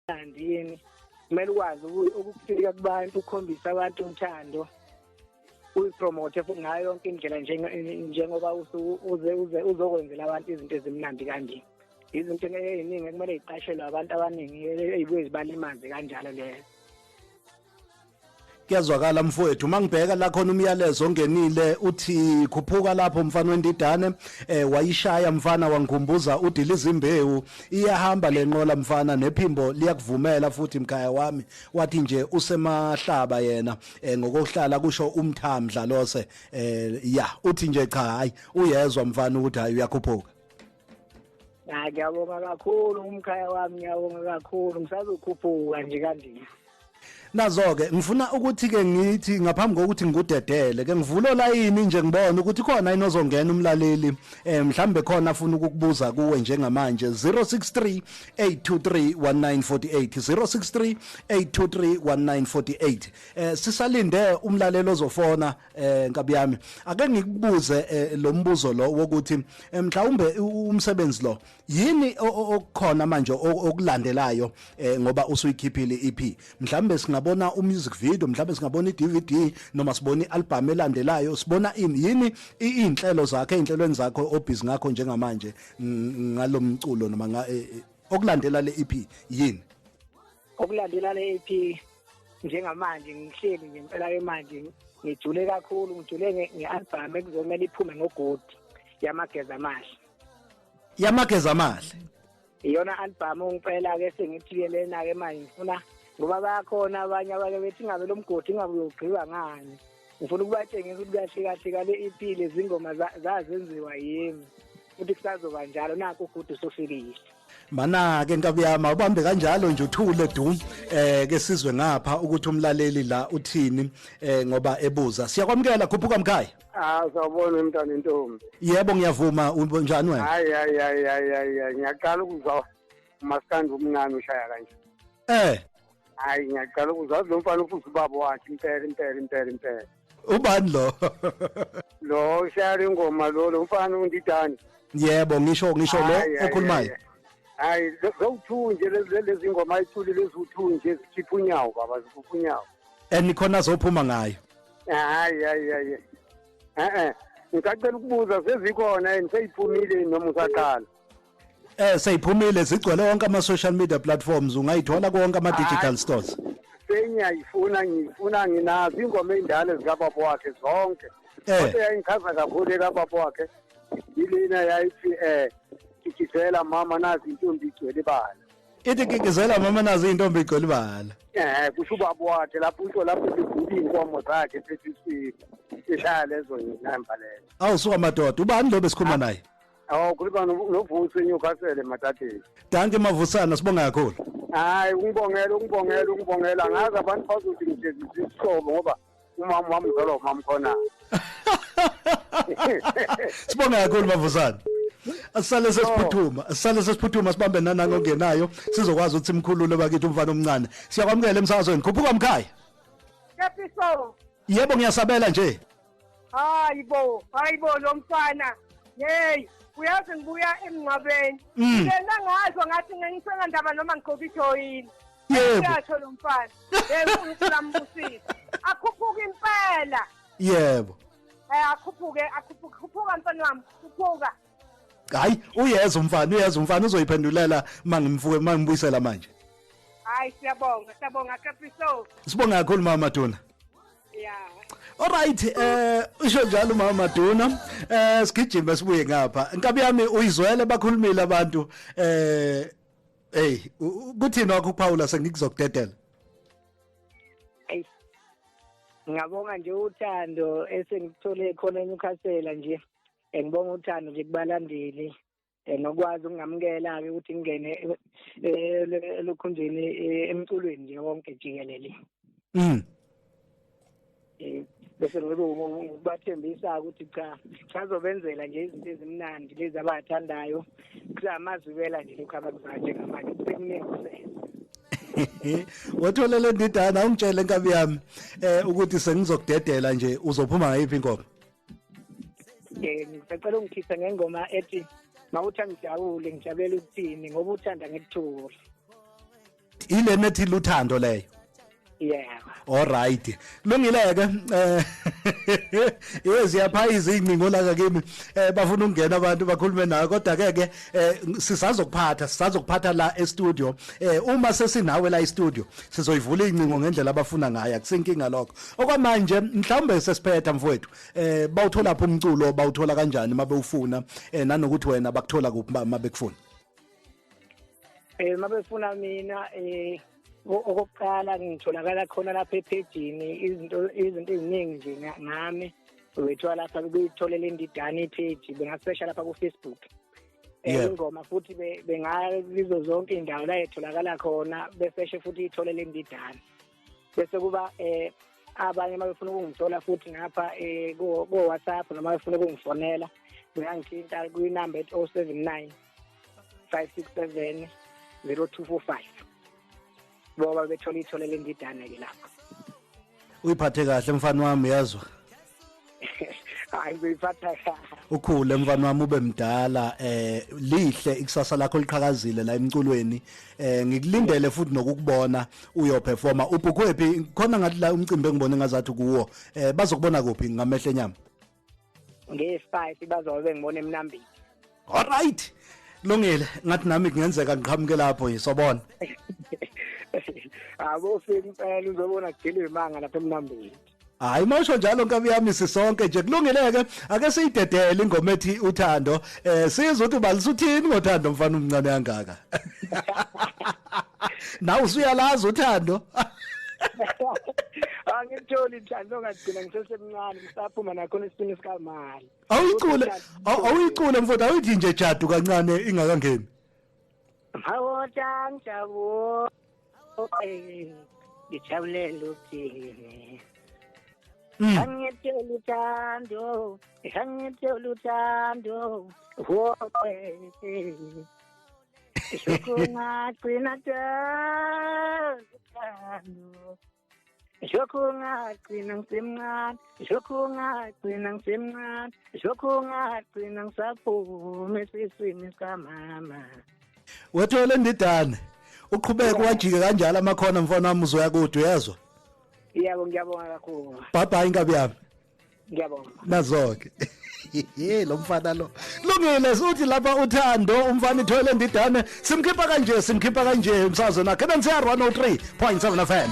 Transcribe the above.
Mnandi yini, kumele ukwazi ukufika kubantu, ukukhombisa abantu uthando, uyipromote futhi ngayo yonke indlela, njengoba uze uze uzokwenzela abantu izinto ezimnandi kanje. Izinto ey'ningi ekumele y'qashelwe abantu abaningi ey'buye zibalimaze kanjalo leyo. Kuyazwakala mfowethu. Mangibheka la khona umyalezo ongenile, uthi khuphuka lapho mfana wendidane, wayishaya mfana, wangikhumbuza udiliza imbewu. Iyahamba lenqola mfana, nephimbo liyakuvumela futhi mkhaya wami. Wathi nje usemahlaba yena, ngokuhlala kusho umthamdla lose. Ya, uthi nje cha, hayi, uyezwa mfana ukuthi hayi, uyakhuphuka. Hayi, ngiyabonga kakhulu umkhaya wami, ngiyabonga kakhulu, ngisazokhuphuka nje kanje. Nazo ke ngifuna ukuthi ke ngithi ngaphambi kokuthi ngikudedele ke ngivule layini nje, ngibone ukuthi khona inozongena umlaleli, mhlambe khona afuna ukukubuza kuwe njengamanje. 063 823 1948, 063 823 1948. Sisalinde umlaleli ozofona, nkabi yami, ake ngikubuze lo mbuzo lo wokuthi mhlawumbe umsebenzi lo yini okukhona manje okulandelayo, ngoba usuyikhiphile iEP? Mhlambe singabona umusic video, mhlambe singabona iDVD, noma sibona ialbum elandelayo, sibona ini? Yini inhlelo zakhe, einhlelweni zakho obusy ngakho njengamanje ngalomculo, noma okulandela le EP yini? Okulandela le EP, njengamanje ngihleli nje impela ke manje ngijule kakhulu, ngijule nge-album ekuzomela iphume ngogodi, Yamageza Amahle. Yamageza Amahle. Iyona album ngicela ke sengithi-ke lena-ke manje ngifuna, ngoba bayakhona abanye abake bethi ingabe lo mgodi ingabe uyogqiba ngani. Ngifuna ukubatshengisa ukuthi kahle kahle kale EP lezi ngoma zazenziwa yimi, futhi kusazoba njalo. Nakho ugudu usufikile. Mana ke nkabi yami, ubambe kanjalo nje, uthule du, ke sizwe ngapha ukuthi umlaleli la uthini, ngoba ebuza. Siyakwamukela, khuphuka mkhaya. Ah, sawubona mntana intombi. Yebo, ngiyavuma, unjani wena? Hayi hayi hayi hayi hayi, ngiyaqala ukuzwa umaskandi omncane ushaya kanje. Hayi, ngiyaqala ukuzwa lo mfana ufuza ubaba wakhe impela impela impela impela. Ubani lo? Lo ushaya ingoma lo mfana undidani. Yebo, ngisho lo okhulumayo. Hayi, zowu-two nje lezi ngoma ayithuli, lezi u-two nje zikhipha unyawo baba, zikhipha unyawo. And khona zophuma ngayo. Hayi hayi hayi. Ngisacela ukubuza, sezikhona yini, seyiphumile noma usaqala? Seyiphumile, zigcwele wonke ama social media platforms, ungayithola konke ama digital stores. Sengiyayifuna, ngiyifuna, nginazo ingoma ey'ndala zikababa wakhe zonke. Kodwa yayingichaza kakhulu ekababa wakhe yilena yayithi gigizela mama nazi intombi igcwele ibala. Ithi gigizela mama nazi intombi igcwele ibala. Kusho ubaba wakhe lapho, usho lapho segula iy'nkomo zakhe sesiswile eshaya lezo namba lezo. Awusuka madoda, ubani lo besikhuluma naye? Awu, khuluma noVusi eNewcastle eMadadeni. Dankie Mavusana, sibonga kakhulu. Hayi, ungibongela, ungibongela, ungibongela. Ngazi abantu bazothi ngijezisa isihlobo ngoba umama wami uzalwa umama khona. Sibonga kakhulu Mavusana. Asisale sesiphuthuma, asisale sesiphuthuma, sibambe nanango ongenayo, sizokwazi ukuthi simkhulule bakithi umfana omncane. Siyakwamukela emsakazweni. Khuphuka mkhaya. Kepiso. Yebo, ngiyasabela nje. Hayibo, hayibo lo mfana. Hey, uyazi ngibuya emngcwabeni. Lena ngazwa ngathi ngisengandaba noma ngigqoka ijoyini. Uyasho lo mfana. Hey, uNkulunkulu ambusise. Akhuphuka impela. Yebo. Akhuphuke, akhuphuke, khuphuka mfana wami, khuphuka. Hayi, uyeza umfana, uyeza umfana, uzoyiphendulela mangimfuke mangibuyisela manje. Hayi, siyabonga, siyabonga Kepiso. Sibonga kakhulu mama Maduna. Yeah. Alright, usho njalo mama Maduna. Sigijime sibuye ngapha. Inkabi yami, uyizwele, bakhulumile abantu. Hey, kuthini wakho uPaula, sengikuzokudedela? Hey. Ngiyabonga nje uthando esengikuthole khona eNewcastle nje. Ngibonga uthando nje kubalandeli, nokwazi ukungamukela ke ukuthi ngingene elokhunjeni, emculweni nje wonke jikelele. Bese ngibe ukubathembisa ukuthi cha, sazobenzela nje izinto ezimnandi lezi abathandayo. Kusamazwibela nje lokhu abakuzayo njengamanje, sekuningi kusele. Watholela ndidana, ungitshele nkabi yami ukuthi sengizokudedela nje, uzophuma ngayiphi ingoma? Ngisacela ungikhiphe ngengoma ethi mawuthi angijabule, ngijabulela ukuthini ngoba uthanda ngikuthule. Ile nethi luthando leyo. Yeah. All right. Lungileke yeziyaphayiza ingcingo la kimi, bafuna ukungena abantu bakhulume nawe, kodwa ke ke sisazokuphatha la e studio. Uma sesinawe la e studio sizoyivula ingcingo ngendlela abafuna ngayo, akusinkinga lokho. Okwamanje mhlawumbe sesiphetha mfowethu, bawuthola phi umculo, bawuthola kanjani mabewufuna, nanokuthi wena bakuthola kuphi mabekufuna? Mabefuna mina okokuqala ngitholakala khona lapha ephejini, izinto eziningi nje ngami wethiwa lapha kuyitholela indidane ipage, bengasesha lapha ku Facebook. Ingoma futhi bengakizo zonke indawo la etholakala khona, beseshe futhi itholela indidane. Bese kuba abanye mabefuna ukungithola futhi ngapha ku WhatsApp noma befuna ukungifonela, bengangithinta kwinamba ethi 079 567 0245. Boba bethola itholela indidane ke lapho. Uyiphathe kahle mfana wami, yazwa. Hayi ngiyiphatha kahle. Ukhule mfana wami, ube mdala, lihle ikusasa lakho liqhakazile la emculweni. Ngikulindele futhi nokukubona uyoperforma. Ubhukwephi khona ngathi la umcimbi engibone ngazathi kuwo, bazokubona kuphi ngamehlo enyama? Nge5 bazobe bengibona eMnambini. All right. Lungile, ngathi nami kungenzeka ngiqhamuke lapho yisobona. Abo ufika impela uzobona kugcina imanga lapha eMnambini. Hayi mawusho njalo nkabi yami, sisonke nje kulungileke. Ake siyidedele ingoma ethi uthando, sizwe ukuthi balisuthini ngothando mfana umncane kangaka. Nawe usuyalazi uthando. Angitholi uthando ngagcina ngisesemncane, ngisaphuma nakhona isipini sikamali. Awuyicule mfowethu, awuyithi nje jadu kancane ingakangeni. Mawota ngijabule, ngijabulela ukuthini. Angitholi uthando, angitholi uthando, shokungagcina thando, shokungagcina ngisemncane, shokungagcina ngisemncane, shokungagcina ngisaphuma esiswini sikamama. Wethole ndidane, uqhubeke wajike kanjalo amakhona mfana wami, uzoya kude, uyezwa? Yebo, ngiyabonga kakhulu. Bye bye inkabi yami. Ngiyabonga. Nazoke. Lo mfana lo. Lungile uthi lapha uthando umfana ithole ndidane, simkhipha kanje umsazo nakhe NCR 103.7 FM.